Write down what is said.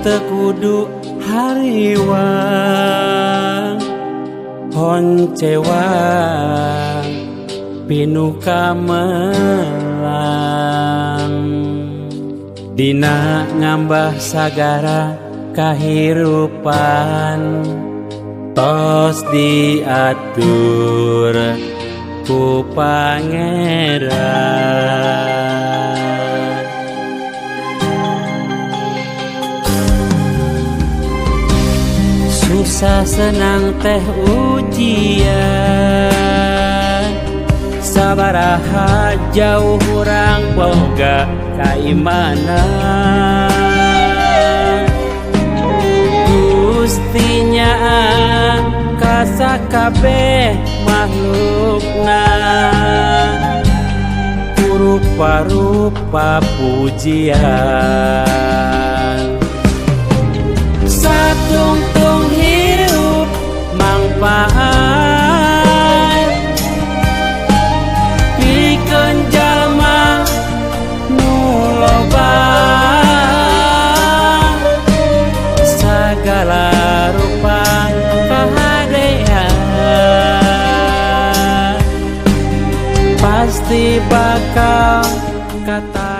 Teu kudu hariwang honcewa pinuh kamelang. Dina ngambah sagara kahirupan tos diatur ku Pangeran. Susah senang teh ujian, sabaraha jauh urang boga kaimanan. Gustinya kasakabeh makhlukna, ku rupa-rupa pujian. Satungtung hirup mangfaat pikeun jalma nu loba, sagala rupa kahadean pasti bakal kata.